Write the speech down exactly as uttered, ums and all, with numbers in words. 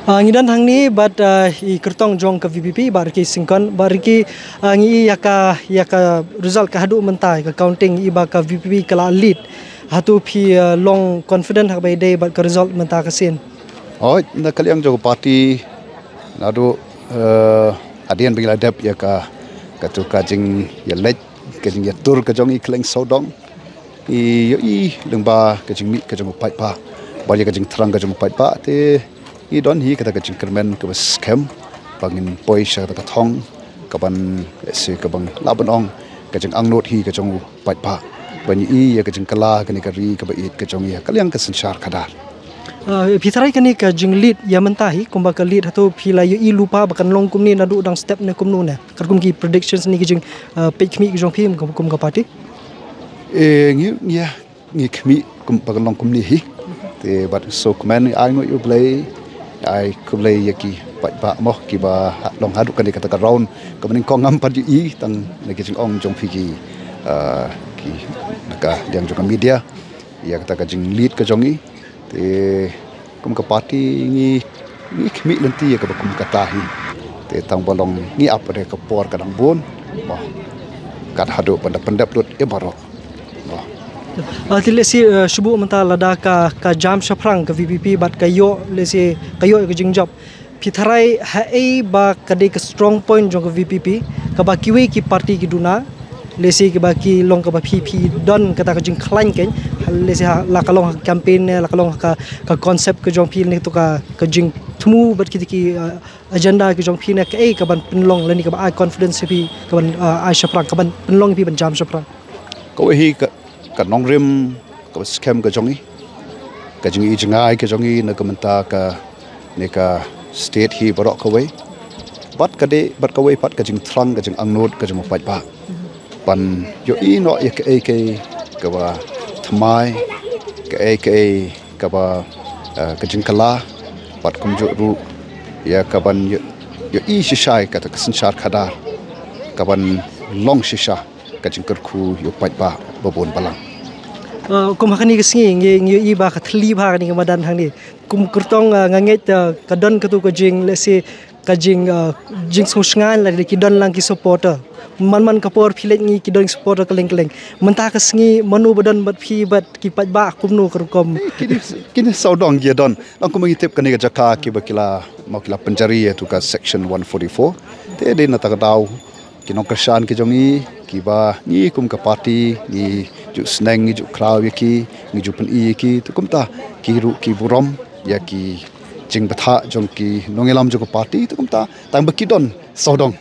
Ah, ngi don hangne bad, ah, i kyrtong jong ka V P P, Bah Ricky Syngkon. Bah Ricky, ah, ngi i ïa ka, ïa ka result ka haduh mynta, ka counting, i ba ka V P P ka la lead. Hato phi, ah, long confident ha kaba ïadei bad ka result mynta ka sien? Oi, na ka liang jong ka party, naduh, eh, hadien ba ngi la dep ïa ka, katu ka jingïaleit, ka jingïatur ka jong i khlem sawdong. I ïohi lyngba ka jingmih ka jong u paidbah, bad ïa ka jingthrang ka jong u paidbah, te i don hi kata ka jingkyrmen kaba skhem ba ngin poi sha kata ka thong kaban, eh, se kaban lah ban ong ka jingangnud hi ka jong u paidbah, ban ïohi ïa ka jingkylla kane ka ri kaba ïeit ka jong i ha ka liang ka synshar khadar. Ah, phi tharai kane ka jinglead ïa mynta hi, kumba ka lead, hato phi la ïohi lypa ba kan long kumne naduh dang step ne kumno ne? Katkum ki predictions ne ki jing, ah, peit khmih ki jong phi kum, kum ka party? Eh, ngi, ngi, ngi khmih kum ba kan long kumne hi. Te bad sngewkmen, ai nguh ïa u Blei, ai khublei ïa ki paidbah mo kiba long haduh kane kata ka round kaba nyngkong, ngam pat ïohi tang na ki jingong jong phi ki, ah, ki na ka liang jong ka media ïa kata ka jinglead ka jong i. Te kum ka party ngi, ngi khmih lynti ïa kaba kum kata hi. Te tang ba long ngi ap da ka por ka dang bun, mo, kat haduh ban da pyndep lut ïa baroh, mo. Ah, te lehse, eh, shu buh mynta lada ka, ka jam shaphrang ka V P P bad ka ïoh, lehse ka ïoh ïa ka jingjop, phi tharai haei ba ka dei ka strong point jong ka V P P kaba kiwei ki party ki duna, lehse kiba ki long kaba phi, phi don kata ka jingkhlaiñ kein, lehse ha, la ka long ha ka campaign ne, la ka long ha ka, ka concept ka jong phi ne, to ka, ka jingthmu bad kita ki, uh, agenda ka jong phi ne, kaei kaban pynlong lane kaba ai confidence ïa phi kaban, uh, ai shaphrang, kaban pynlong ïa phi ban jam shaphrang? Kawei hi ka, ka nongrim kaba skhem ka jong i, ka jingïohi jngai ka jong i na ka bynta kane ka state hi baroh kawei. Bad ka dei, bad kawei pat ka jingthrang, ka jingangnud ka jong u paidbah ban ïohi noh ïa kaei kaei kaba thymmai, kaei kaei kaba, eh, ka jingkylla, bad kumjuh ruh ïa kaban ïoh, ïohi shisha ïa kata ka synshar khadar kaban long shisha ka jingkyrkhu ïa u paidbah ba bun balang. Ah, kum ha kane ka sngi ngi, ngi ïohi ba ka thylli bha kane ka madan hangne. Kum kyrtong, ah, nga ngeit, ah, ka don katu ka jing, lehse ka jing, ah, jingsngewshngaiñ lada ki don lang ki supporter. Man man ka por phi leit ngi ki don supporter kylleng kylleng. Mynta ka sngi mano ba don bad phi bad ki paidbah kumno ka rukom? Eh, kine, kine sawdong ki don. Lang kumba ngi tip kane ka jaka kiba ki la, mo, ki la pynjari ïa tu ka section one forty-four. Te dei na kata ka daw ki nongkyrshan ki jong i, kiba ngi kum ka party ngi ju sneng, ngi ju khraw ïa ki, ngi ju pyni ïa ki, te kumta ki ruh ki burom ïa ki jingbthah jong ki nongïalam jong ka party, te kumta tang ba ki don sawdong.